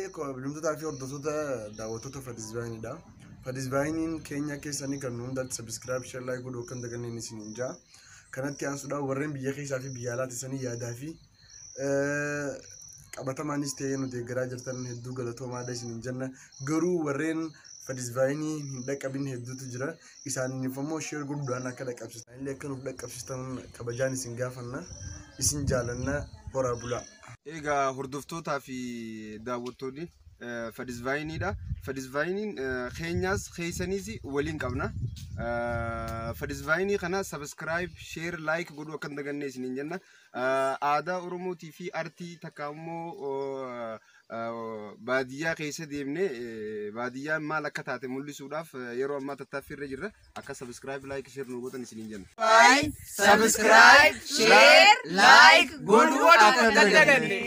Hayyee, kabajamtootaa fi hordoftoota daawwattoota Fadisbaayiniidha. Fadisbaayiniin keenya keessanii kan nu hundaatti subscribe, share, like godhuu akka hin daganneen isiniin jaa. Kanatti aansuudhaan warreen biyya keessaa fi biyya alaa teessanii yaadaa fi qabatamaanis ta'ee nu deeggaraa jirtan hedduu galatoomaadha isiniin jenna. Garuu warreen Fadisbaayinii hin dhaqqabin hedduutu jira. Isaaniif immoo share godhuudhaan akka dhaqqabsiistan illee akka nuuf dhaqqabsiistan kabajaan isin gaafanna. Isin jaalanna, horaa bulaa. Egaa hordoftootaa fi daawwattoonni Fadisvaayiniidha. Fadisvaayiniin keenyaas keessaniis waliin qabna. Fadisvaayinii kana subscribe, share, like godhuu akka hin daganne isiniin jenna. Aadaa Oromootii fi artii takka immoo baadiyyaa keessa deemnee baadiyyaan maal akka taate mul'isuudhaaf yeroo ammaa tattaaffii irra jirra. Akka subscribe, like, share nu gootan isiniin jenna. Subscribe, share, like godhuu akka hin daganne.